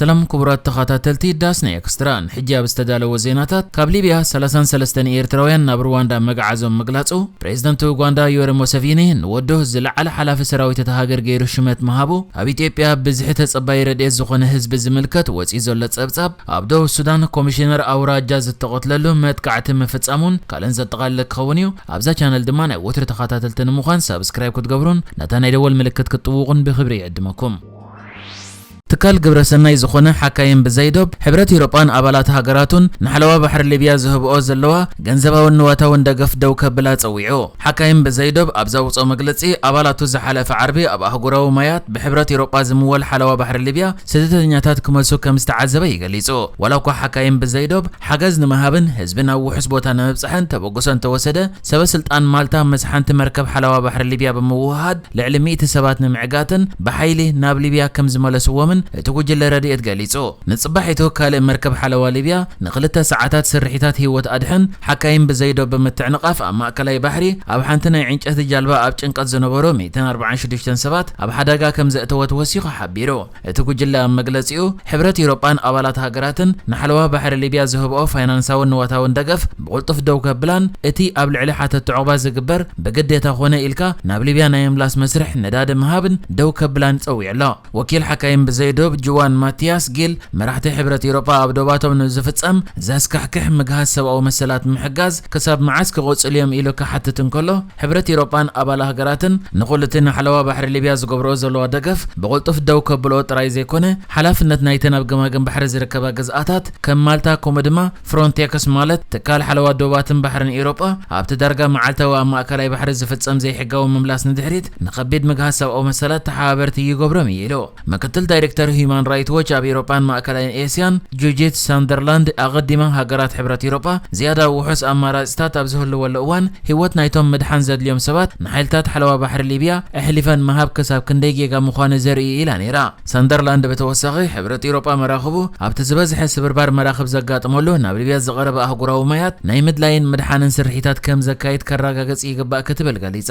ሰላም ክቡራት ተኸታተልቲ ዳስና ኤክስትራ፣ ሕጂ ኣብ ዝተዳለወ ዜናታት፣ ካብ ሊብያ ሰላሳን ሰለስተን ኤርትራውያን ናብ ሩዋንዳ መግዓዞም ምግላጹ፣ ፕሬዝደንት ኡጋንዳ ዮወሪ ሙሰቪኒ ንወዱ ዝለዓለ ሓላፊ ሰራዊት እታ ሃገር ገይሩ ሽመት ምሃቡ፣ ኣብ ኢትዮጵያ ብዝሒ ተጸባይ ረድኤት ዝኾነ ህዝቢ ዝምልከት ወጺኡ ዘሎ ጸብጻብ፣ ኣብ ደቡብ ሱዳን ኮሚሽነር ኣውራጃ ዝተቐትለሉ መጥቃዕቲ ምፍጻሙን ካልእን ዘጠቓልል ክኸውን እዩ። ኣብዛ ቻነል ድማ ናይ ወትሪ ተኸታተልቲ ንምዃን ሳብስክራይብ ክትገብሩን ነታ ናይ ደወል ምልክት ክትጥውቑን ብኽብሪ ይዕድመኩም። ትካል ግብረ ሰናይ ዝኾነ ሓካይም ብዘይዶብ፣ ሕብረት ኤውሮጳን ኣባላት ሃገራቱን ንሓለዋ ባሕሪ ሊብያ ዝህብኦ ዘለዋ ገንዘባውን ንዋታውን ደገፍ ደው ከብላ ጸዊዑ። ሓካይም ብዘይዶብ ኣብ ዘውጽኦ መግለጺ፣ ኣባላቱ ዝሓለፈ ዓርቢ ኣብ ኣህጉራዊ ማያት ብሕብረት ኤውሮጳ ዝምወል ሓለዋ ባሕሪ ሊብያ ስደተኛታት ክመልሱ ከም ዝተዓዘበ እዩ ገሊጹ። ዋላ እኳ ሓካይም ብዘይዶብ ሓገዝ ንምሃብን ህዝቢ ናብ ውሑስ ቦታ ንምብጻሕን ተበግሶ እንተወሰደ፣ ሰበ ስልጣን ማልታ ምስ ሓንቲ መርከብ ሓለዋ ባሕሪ ሊብያ ብምውህሃድ ልዕሊ ሚእቲ ሰባት ንምዕጋትን ብሓይሊ ናብ ሊብያ ከም ዝመለስዎምን እቲ ጉጅለ ረድኤት ገሊጹ። ንጽባሒቱ ካልእ መርከብ ሓለዋ ሊብያ ንኽልተ ሰዓታት ስርሒታት ህይወት ኣድሕን ሓካይም ብዘይዶብ ብምትዕንቓፍ ኣብ ማእከላይ ባሕሪ ኣብ ሓንቲ ናይ ዕንጨይቲ ጃልባ ኣብ ጭንቀት ዝነበሩ ሚእትን ኣርባዓን ሽዱሽተን ሰባት ኣብ ሓደጋ ከም ዘእተወት ወሲኹ ሓቢሩ። እቲ ጉጅለ ኣብ መግለጺኡ፣ ሕብረት ኤውሮጳን ኣባላት ሃገራትን ንሓለዋ ባሕሪ ሊብያ ዝህብኦ ፋይናንሳውን ንዋታውን ደገፍ ብቕልጡፍ ደው ከብላን እቲ ኣብ ልዕሊ ሓተት ዑቕባ ዝግበር ብግዴታ ኮነ ኢልካ ናብ ሊብያ ናይ ምምላስ መስርሕ ነዳዲ ምሃብን ደው ከብላን ጸዊዑ ኣሎ። ወኪል ሓካይም ብዘይዶብ ጁዋን ማቲያስ ጊል፣ መራሕቲ ሕብረት ኤውሮጳ ኣብ ዶባቶም ንዝፍጸም ዘስካሕክሕ ምግሃስ ሰብኣዊ መሰላት ምሕጋዝ ክሳብ መዓስ ክቕጽሉ እዮም ኢሉ ክሓትት እንከሎ፣ ሕብረት ኤውሮጳን ኣባል ሃገራትን ንኹሉ እቲ ንሓለዋ ባሕሪ ሊብያ ዝገብርኦ ዘለዋ ደገፍ ብቕልጡፍ ደው ከብልኦ ጥራይ ዘይኮነ፣ ሓላፍነት ናይተን ኣብ ገማግም ባሕሪ ዝርከባ ግዝኣታት ከም ማልታ፣ ከምኡ ድማ ፍሮንቴክስ ማለት ትካል ሓለዋ ዶባትን ባሕርን ኤውሮጳ፣ ኣብቲ ዳርጋ መዓልታዊ ኣብ ማእከላይ ባሕሪ ዝፍጸም ዘይሕጋዊ ምምላስ ንድሕሪት ንኸቢድ ምግሃስ ሰብኣዊ መሰላት ተሓባበርቲ ይገብሮም እዩ ኢሉ። ምክትል ዳይሬክተር ሂዩማን ራይት ዎች ኣብ ኤውሮጳን ማእከላይን ኤስያን ጁጂት ሳንደርላንድ፣ ኣቐዲማ ሃገራት ሕብረት ኤውሮጳ ዝያዳ ውሑስ ኣማራጺታት ኣብ ዝህልወሉ እዋን፣ ህይወት ናይቶም ምድሓን ዘድልዮም ሰባት ንሓይልታት ሓለዋ ባሕሪ ሊብያ ኣሕሊፈን ምሃብ ክሳብ ክንደይ ጌጋ ምዃኑ ዘርኢ እዩ ኢላ ነይራ። ሳንደርላንድ ብተወሳኺ፣ ሕብረት ኤውሮጳ መራኽቡ ኣብቲ ዝበዝሐ ስብርባር መራኽብ ዘጋጥመሉ ናብ ሊብያ ዝቐረበ ኣህጉራዊ ማያት ናይ ምድላይን ምድሓንን ስርሒታት ከም ዘካይድ ከረጋግጽ ይግባእ ክትብል ገሊጻ።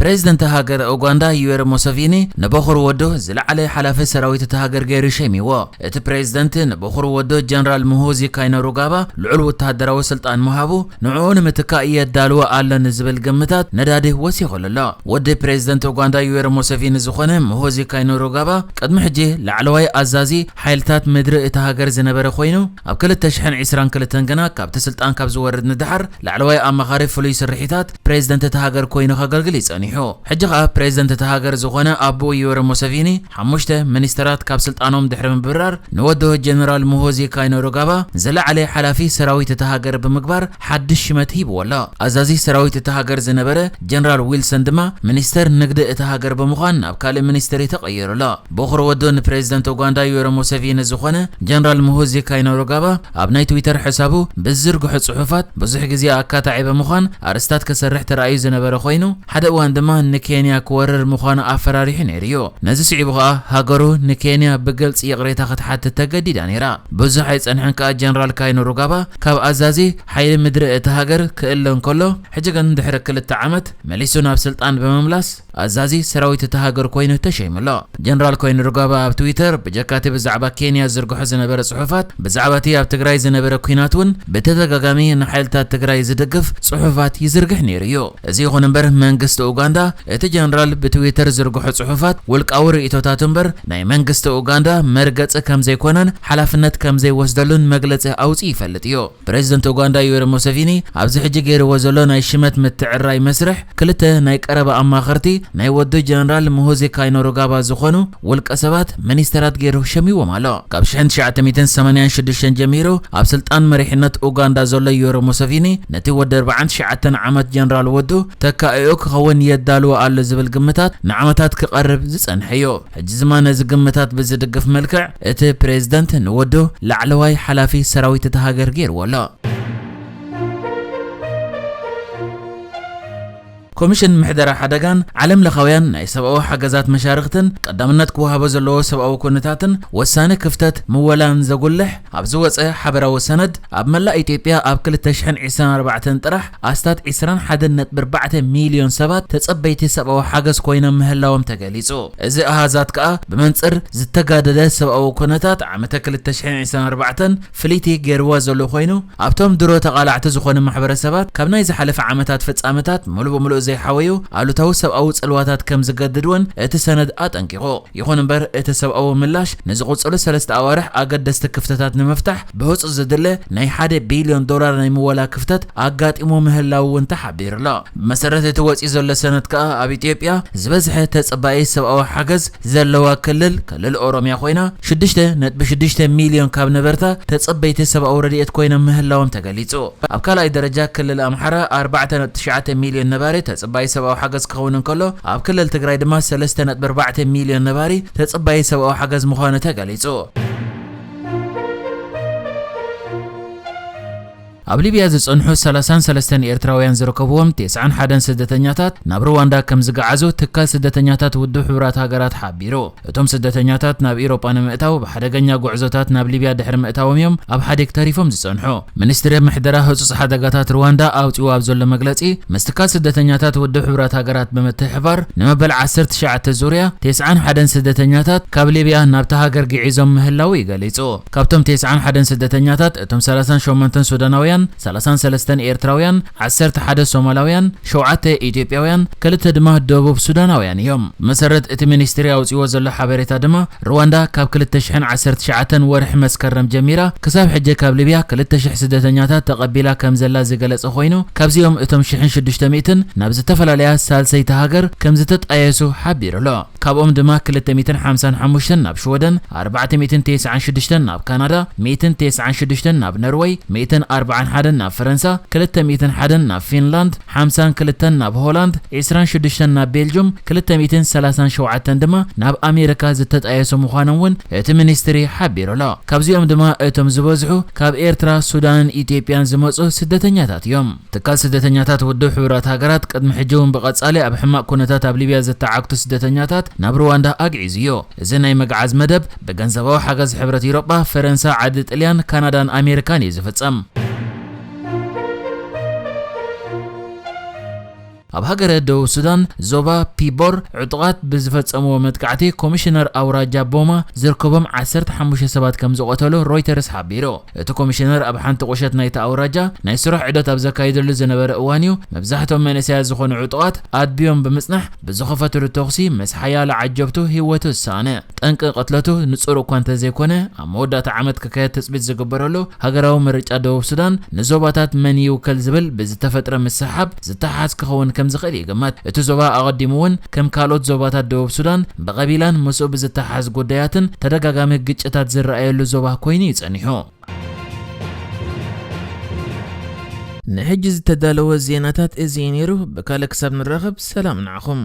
ፕሬዝደንት ሃገር ኡጋንዳ ዩዌሪ ሙሰቪኒ ንበኹር ወዱ ዝለዓለ ሓላፊ ሰራዊት እታ ሃገር ገይሩ ሸይምዎ። እቲ ፕሬዝደንት ንበኹር ወዱ ጀነራል ሙሁዚ ካይነሩጋባ ልዑል ወተሃደራዊ ስልጣን ምሃቡ ንዕኡ ንምትካእ የዳልዎ ኣሎ ንዝብል ግምታት ነዳዲ ወሲኹሉ ኣሎ። ወዲ ፕሬዝደንት ኡጋንዳ ዩዌሪ ሙሰቪኒ ዝኾነ ሙሁዚ ካይነሩጋባ ቅድሚ ሕጂ ላዕለዋይ ኣዛዚ ሓይልታት ምድሪ እታ ሃገር ዝነበረ ኮይኑ፣ ኣብ ክልተ ሽሕን ዕስራን ክልተን ግና ካብቲ ስልጣን ካብ ዝወርድ ንደሓር ላዕለዋይ ኣማኻሪ ፍሉይ ስርሒታት ፕሬዝደንት እታ ሃገር ኮይኑ ከገልግል እዩ ጸኒሑ። ሕጂ ኸኣ ፕሬዝደንት እታ ሃገር ዝኾነ ኣቦኡ ዩዌሪ ሙሰቪኒ ሓሙሽተ ሚኒስተራት ካብ ስልጣኖም ድሕሪ ምብራር ንወዱ ጀነራል ሙሆዚ ካይነሩጋባ ዝለዓለ ሓላፊ ሰራዊት እታ ሃገር ብምግባር ሓድሽ ሽመት ሂብዎ ኣሎ። ኣዛዚ ሰራዊት እታ ሃገር ዝነበረ ጀነራል ዊልሰን ድማ ሚኒስተር ንግዲ እታ ሃገር ብምዃን ናብ ካልእ ሚኒስትሪ ተቐይሩ ኣሎ። በኹር ወዱ ንፕሬዝደንት ኡጋንዳ ዩዌሪ ሙሰቪኒ ዝኾነ ጀነራል ሙሁዚ ካይነሩጋባ ኣብ ናይ ትዊተር ሕሳቡ ብዝዝርግሑ ጽሑፋት ብዙሕ ግዜ ኣካታዒ ብምዃን ኣርእስታት ክሰርሕ ተራእዩ ዝነበረ ኮይኑ፣ ሓደ እዋን ድማ ንኬንያ ክወርር ምዃኑ ኣፈራሪሑ ነይሩ እዩ። ነዚ ስዒቡ ኸኣ ሃገሩ ንኬንያ ብግልጺ ይቕሬታ ክትሓትት ተገዲዳ ነይራ። ብዙሕ ኣይጸንሐን ከኣ ጀነራል ካይነሩጋባ ካብ ኣዛዚ ሓይሊ ምድሪ እታ ሃገር ክእለ እንከሎ፣ ሕጂ ግን ድሕሪ ክልተ ዓመት መሊሱ ናብ ስልጣን ብምምላስ ኣዛዚ ሰራዊት እታ ሃገር ኮይኑ ተሸይሙ ኣሎ። ጀነራል ካይነሩጋባ ኣብ ትዊተር ብጀካ እቲ ብዛዕባ ኬንያ ዝዝርግሑ ዝነበረ ጽሑፋት፣ ብዛዕባ እቲ ኣብ ትግራይ ዝነበረ ኲናት እውን ብተደጋጋሚ ንሓይልታት ትግራይ ዝድግፍ ጽሑፋት ይዝርግሕ ነይሩ እዩ። እዚ ይኹን እምበር መንግስቲ ኡጋንዳ እቲ ጀነራል ብትዊተር ዝዝርግሑ ጽሑፋት ውልቃዊ ርእይቶታት እምበር ናይ መንግስቲ ኡጋንዳ መርገጺ ከም ዘይኮነን ሓላፍነት ከም ዘይወስደሉን መግለጺ ኣውጺኡ ይፈልጥ እዩ። ፕሬዝደንት ኡጋንዳ ዩዌሪ ሙሰቪኒ ኣብዚ ሕጂ ገይርዎ ዘሎ ናይ ሽመት ምትዕርራይ መስርሕ ክልተ ናይ ቀረባ ኣማኸርቲ ናይ ወዱ ጀነራል ሙሁዚ ካይነሩጋባ ዝኾኑ ውልቀ ሰባት ሚኒስተራት ገይሩ ሸሚዎም ኣሎ። ካብ ሽሕን ትሽዓተ ሚእትን ሰማንያን ሽዱሽተን ጀሚሩ ኣብ ስልጣን መሪሕነት ኡጋንዳ ዘሎ ዩዌሪ ሙሰቪኒ ነቲ ወዲ ኣርባዓን ትሽዓተን ዓመት ጀነራል ወዱ ተካኢኡ ክኸውን የዳልዎ ኣሎ ዝብል ግምታት ንዓመታት ክቐርብ ዝጸንሐ እዩ። ሕጂ ድማ ነዚ ግምታት ብዝድግፍ መልክዕ እቲ ፕሬዝደንት ንወዱ ላዕለዋይ ሓላፊ ሰራዊት እታ ሃገር ገይርዎ ኣሎ። ኮሚሽን ምሕደራ ሓደጋን ዓለም ለኻውያን ናይ ሰብኣዊ ሓገዛት መሻርኽትን ቀዳምነት ክወሃቦ ዘለዎ ሰብኣዊ ኩነታትን ወሳኒ ክፍተት ምወላን ዘጉልሕ ኣብ ዝወፀ ሓበራዊ ሰነድ፣ ኣብ መላእ ኢትዮጵያ ኣብ ክልተ ሽሕን ዕስራን ኣርባዕተን ጥራሕ ኣስታት ዕስራን ሓደን ነጥቢ ኣርባዕተ ሚልዮን ሰባት ተጸበይቲ ሰብኣዊ ሓገዝ ኮይኖም ምህላዎም ተገሊጹ። እዚ ኣሃዛት ከኣ ብመንጽር ዝተጋደደ ሰብኣዊ ኩነታት ዓመተ ክልተ ሽሕን ዕስራን ኣርባዕተን ፍልይቲ ገይርዋ ዘሎ ኮይኑ፣ ኣብቶም ድሮ ተቓላዕቲ ዝኾኑ ማሕበረሰባት ካብ ናይ ዝሓለፈ ዓመታት ፍጻመታት ሙሉእ ብምሉእ ዘይሓወዩ ኣሉታዊ ሰብኣዊ ጽልዋታት ከም ዝገድድ እውን እቲ ሰነድ ኣጠንቂቑ። ይኹን እምበር፣ እቲ ሰብኣዊ ምላሽ ንዝቕጽሉ ሰለስተ ኣዋርሕ ኣገደስቲ ክፍተታት ንምፍታሕ ብህጹጽ ዝድለ ናይ ሓደ ቢልዮን ዶላር ናይ ምወላ ክፍተት ኣጋጢሙ ምህላው እውን ተሓቢሩ ኣሎ። ብመሰረት እቲ ወጺኡ ዘሎ ሰነድ ከኣ፣ ኣብ ኢትዮጵያ ዝበዝሐ ተጸባኢ ሰብኣዊ ሓገዝ ዘለዋ ክልል፣ ክልል ኦሮምያ ኮይና፣ ሽዱሽተ ነጥቢ ሽዱሽተ ሚልዮን ካብ ነበርታ ተጸበይቲ ሰብኣዊ ረድኤት ኮይኖም ምህላዎም ተገሊጹ። ኣብ ካልኣይ ደረጃ፣ ክልል ኣምሓራ ኣርባዕተ ነጥቢ ትሽዓተ ሚልዮን ነባሪ ተጸባኢ ሰብኣዊ ሓገዝ ክኸውን እንከሎ፣ ኣብ ክልል ትግራይ ድማ ሰለስተ ነጥቢ ኣርባዕተ ሚልዮን ነባሪ ተጸባኢ ሰብኣዊ ሓገዝ ምዃኑ ተገሊጹ። ኣብ ሊብያ ዝጸንሑ ሰላሳን ሰለስተን ኤርትራውያን ዝርከብዎም ተስዓን ሓደን ስደተኛታት ናብ ሩዋንዳ ከም ዝገዓዙ ትካል ስደተኛታት ውድብ ሕቡራት ሃገራት ሓቢሩ። እቶም ስደተኛታት ናብ ኤውሮጳ ንምእታው ብሓደገኛ ጉዕዞታት ናብ ሊብያ ድሕሪ ምእታዎም እዮም ኣብ ሓዲግ ተሪፎም ዝጸንሑ። ሚኒስትሪ ምሕደራ ህጹጽ ሓደጋታት ሩዋንዳ ኣውጺኡ ኣብ ዘሎ መግለጺ፣ ምስ ትካል ስደተኛታት ውድብ ሕቡራት ሃገራት ብምትሕብባር፣ ንመበል ዓሰርተ ትሽዓተ ዙርያ ተስዓን ሓደን ስደተኛታት ካብ ሊብያ ናብታ ሃገር ግዒዞም ምህላው እዩ ገሊጹ። ካብቶም ተስዓን ሓደን ስደተኛታት፣ እቶም ሰላሳን ሸሞንተን ሱዳናውያን፣ ሰላሳን ሰለስተን ኤርትራውያን፣ ዓሰርተ ሓደ ሶማላውያን፣ ሸውዓተ ኢትዮጵያውያን፣ ክልተ ድማ ደቡብ ሱዳናውያን እዮም። መሰረት እቲ ሚኒስትሪ ኣውጺዎ ዘሎ ሓበሬታ ድማ፣ ሩዋንዳ ካብ ክልተ ሽሕን ዓሰርተ ትሽዓተን ወርሒ መስከረም ጀሚራ ክሳብ ሕጂ ካብ ሊብያ ክልተ ሽሕ ስደተኛታት ተቐቢላ ከም ዘላ ዝገለጸ ኮይኑ፣ ካብዚኦም እቶም ሽሕን ሽዱሽተ ሚእትን ናብ ዝተፈላለያ ሳልሰይቲ ሃገር ከም ዝተጣየሱ ሓቢሩ ኣሎ። ካብኦም ድማ ክልተ ሚእትን ሓምሳን ሓሙሽተን ናብ ሽወደን፣ ኣርባዕተ ሚእትን ተስዓን ሽዱሽተን ናብ ካናዳ፣ ሚእትን ተስዓን ሽዱሽተን ናብ ነርወይ፣ ሚእትን ኣርባዓን ሓደን ናብ ፈረንሳ፣ ክልተ ሚእትን ሓደን ናብ ፊንላንድ፣ ሓምሳን ክልተን ናብ ሆላንድ፣ ዕስራን ሽዱሽተን ናብ ቤልጁም፣ ክልተ ሚእትን ሰላሳን ሸውዓተን ድማ ናብ ኣሜሪካ ዝተጣየሱ ምዃኖም እውን እቲ ሚኒስትሪ ሓቢሩ ኣሎ። ካብዚኦም ድማ እቶም ዝበዝሑ ካብ ኤርትራ፣ ሱዳንን ኢትዮጵያን ዝመጹ ስደተኛታት እዮም። ትካል ስደተኛታት ውድብ ሕቡራት ሃገራት ቅድሚ ሕጂ እውን ብቐጻሊ ኣብ ሕማቕ ኩነታት ኣብ ሊብያ ዝተዓግቱ ስደተኛታት ናብ ሩዋንዳ ኣግዒዙ እዩ። እዚ ናይ ምግዓዝ መደብ ብገንዘባዊ ሓገዝ ሕብረት ኤውሮጳ፣ ፈረንሳ፣ ዓዲ ጥልያን፣ ካናዳን ኣሜሪካን እዩ ዝፍጸም። ኣብ ሃገረ ደቡብ ሱዳን ዞባ ፒቦር ዕጡቓት ብዝፈጸምዎ መጥቃዕቲ ኮሚሽነር ኣውራጃ ቦማ ዝርከቦም ዓሰርተ ሓሙሽተ ሰባት ከም ዝቐተሉ ሮይተርስ ሓቢሩ። እቲ ኮሚሽነር ኣብ ሓንቲ ቁሸት ናይቲ ኣውራጃ ናይ ስራሕ ዑደት ኣብ ዘካይደሉ ዝነበረ እዋን እዩ መብዛሕትኦም መንእሰያት ዝኾኑ ዕጡቓት ኣድብዮም ብምጽናሕ ብዝኸፈትሉ ተኹሲ ምስ ሓያሎ ዓጀብቱ ህይወቱ ዝሰኣነ። ጠንቂ ቅትለቱ ንጹር እኳ እንተዘይኮነ፣ ኣብ መወዳእታ ዓመት ክካየድ ትጽቢት ዝግበረሉ ሃገራዊ ምርጫ ደቡብ ሱዳን ንዞባታት መን ይውከል ዝብል ብዝተፈጥረ ምስሕሓብ ዝተሓዝ ክኸውን ከም ዝኽእል ይግመት። እቲ ዞባ ኣቐዲሙ እውን ከም ካልኦት ዞባታት ደቡብ ሱዳን ብቐቢላን ምስኡ ብዝተሓዝ ጉዳያትን ተደጋጋሚ ግጭታት ዝረኣየሉ ዞባ ኮይኑ እዩ ጸኒሑ። ንሕጂ ዝተዳለወ ዜናታት እዚ እዩ ነይሩ። ብካልእ ክሳብ ንራኸብ ሰላም ንዓኹም።